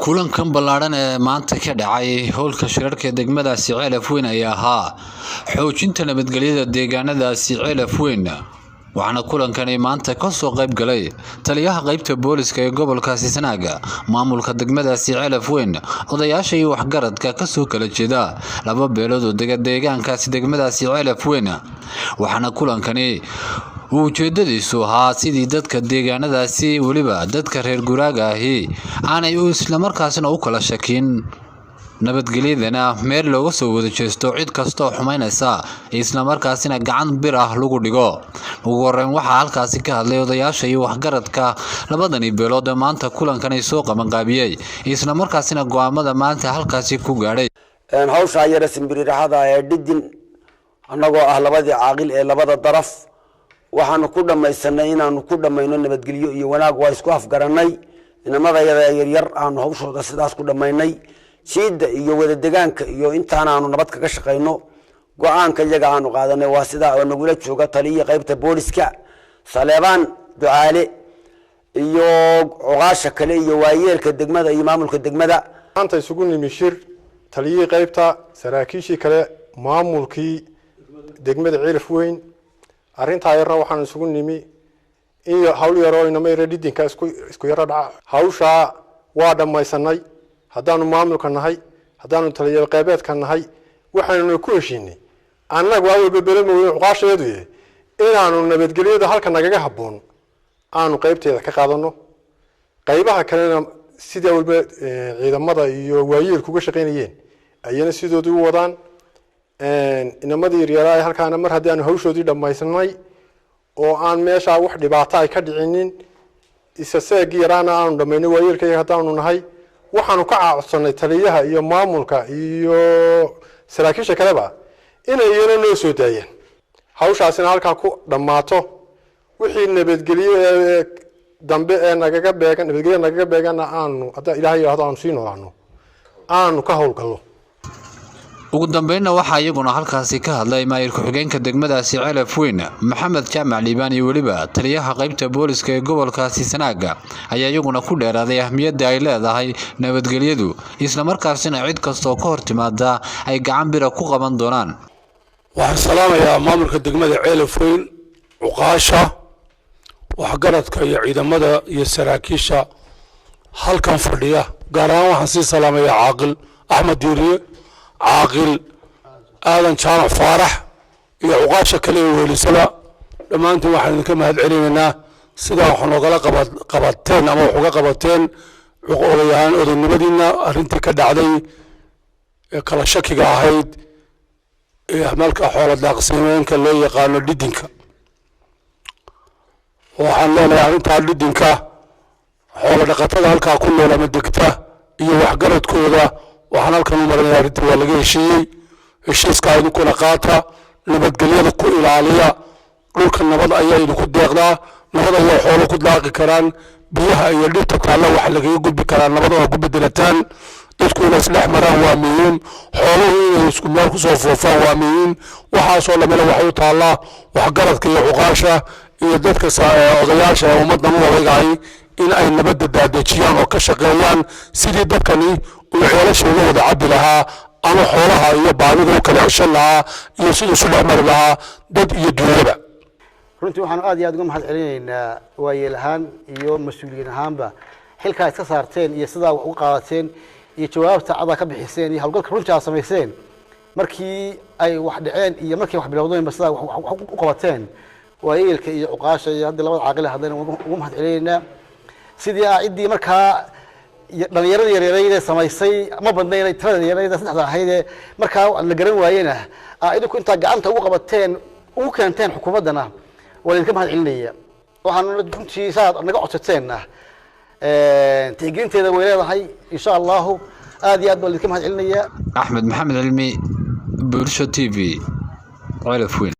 Kulankan ballaadhan ee maanta ka dhacay howlka shirarka degmadaasi Ceelaf Weyn ayaa ahaa xoojinta nabadgelyada deegaanadaasi Ceelaf Weyn. Waxaana kulankani maanta kasoo qayb galay taliyaha qaybta booliska ee gobolkaasi Sanaaga, maamulka degmadaasi Ceelaf Weyn, odayaasha iyo waxgaradka kasoo kala jeeda laba beelood oo dega deegaankaasi degmadaasi Ceelaf Weyn. Waxaana kulankani uu ujeedadiisu ahaa sidii dadka deegaanadaasi, weliba dadka reer guraaga ahi, aanay islamarkaasina u kala shakin, nabadgelyadana meel looga soo wada jeesto, cid kastaoo xumaynaysa islamarkaasina gacan bir ah lagu dhigo. Ugu horeyn waxaa halkaasi ka hadlay odayaasha iyo waxgaradka labadani beelood ee maanta kulankani soo qabanqaabiyey, islamarkaasina go'aamada maanta halkaasi ku gaadhay. Hawshaa yara simbiririxada ee dhidin, annagoo ah labadii caaqil ee labada daraf, waxaanu ku dhamaysanay inaanu ku dhamayno nabadgelyo iyo wanaag. Waa isku afgaranay inamadayada yaryar, aanu hawshooda sidaas ku dhamaynay, jiidda iyo wadadegaanka iyo intaan aanu nabad kaga shaqayno. Go'aanka iyaga aanu qaadanay waa sidaa oo nagula jooga taliya qaybta booliska Saleebaan Ducaale iyo cuqaasha kale iyo waayeelka degmada iyo maamulka degmada. Maanta isugu nimi shir taliyihii qaybta, saraakiishii kale, maamulkii degmada Ceelaf Weyn. Arrintaa yarna waxaan isugu nimi in hawl yaroo inama yaro dhidinka isku yaro dhaca. Hawshaa waa dhammaysanay haddaanu maamulka nahay, haddaanu taliya qeybeedka nahay. Waxaanuna ku heshiinay annagu awalba belamooyin cuqaasheedu inaanu nabadgelyada halka nagaga habboon aanu qeybteeda ka qaadano, qaybaha kalena sidii awalba ciidamada iyo waayeelku uga shaqaynayeen ayana sidoodii u wadaan. Inamadii yaryaraa halkaana mar haddii aanu hawshoodii dhammaysanay oo aan meeshaa wax dhibaato ay ka dhicinin, isa seegii yaraana aanu dhamaynay, waayeelkayaga haddaanu nahay, waxaanu ka codsanay taliyaha iyo maamulka iyo saraakiisha kaleba inay iyana noo soo daayaan, hawshaasina halkaa ku dhammaato. Wixii nabadgelyo ee dambe ee nagaga beegan, nabadgelyo nagaga beeganna, aanu hadda Ilaahay yidhahdo aanu sii noolaano, aanu ka howlgallo. Ugu dambeynna waxaa iyaguna halkaasi ka hadlay maayir ku-xigeenka degmadaasi Ceelaf Weyn, Maxamed Jaamac Liibaan, iyo weliba taliyaha qaybta booliska ee gobolkaasi Sanaaga ayaa iyaguna ku dheeraaday ahmiyadda ay leedahay nabadgelyadu, islamarkaasina cid kastaoo ka hor timaada ay gacan bira ku qaban doonaan. Waxaan salaamayaa maamulka degmada Ceelaf Weyn, cuqaasha, waxgaradka iyo ciidamada iyo saraakiisha halkan fadhiya. Gaar ahaan waxaan sii salaamayaa Caaqil Axmed Diiriye, Caaqil Aadan Jaamac Faarax iyo cuqaasha kale ee weelisada. Dhammaantiin waxaan idinka mahad celinaynaa sidaa wax noogala qabateen ama wax uga qabateen oday ahaan odaynimadiina arrintii ka dhacday ee kala shakiga ahayd ee malka xoola daaqsimeenka loo yaqaano dhidinka. Waxaan leenahay arrintaa dhidinka, xoola dhaqatada halkaa ku nool ama degta iyo waxgaradkooda, waxaan halkan u marinaya arrintii waa laga heshiiyey. Heshiiskaa idinkuna qaata, nabadgelyada ku ilaaliya. Dhulka nabad ayaa idinku deeqdaa, nabad ayaa xoolo ku daaqi karaan, biyaha iyo dhirta taalla waxa lagaga gudbi karaa nabad oo ku bedelataan. Dadku inay isdhex maraan waa muhiim, xooluhu inay isku meel kusoo foofaan waa muhiim. Waxaasoo dhamina waxay u taallaa waxgaradka iyo cuqaasha iyo dadka odayaasha ee ummaddan u odaygahay in ay nabadda daadejiyaan oo ka shaqeeyaan sidii dadkani uu ceelasha uga wada cabbi lahaa ama xoolaha iyo baadida u kala ceshan lahaa iyo siduu isu dhex mari lahaa dad iyo duunyaba. Runtii waxaanu aad iyo aad uga mahad celinaynaa waayeel ahaan iyo mas-uuliyiin ahaanba xilkaa iska saarteen iyo sidaa wax uga qaadateen iyo jawaabta cadaa ka bixiseen iyo howlgalka runtii aad samayseen markii ay wax dhaceen iyo markii wax bilowdeenba, sidaa wax u qabateen. Waayeelka iyo cuqaasha iyo haddii labada caaqil hadlayna ugu mahad celinaynaa sidii aa ciddii markaa dhalinyarada yaryarayd ee samaysay ma badnayn, tirada yaryarayda saddexda ahayd ee markaa la garan waayena aa idinku intaa gacanta ugu qabateen, ugu keenteen xukuumaddana, waa laydinka mahad celinaya. Waxaan runtii saaad naga codsateenna tixgelinteeda way leedahay, insha Allahu. Aad iyo aad baa laydinka mahad celinaya. Axmed Maxamed Cilmi, Bulsho TV, Ceelaf Weyn.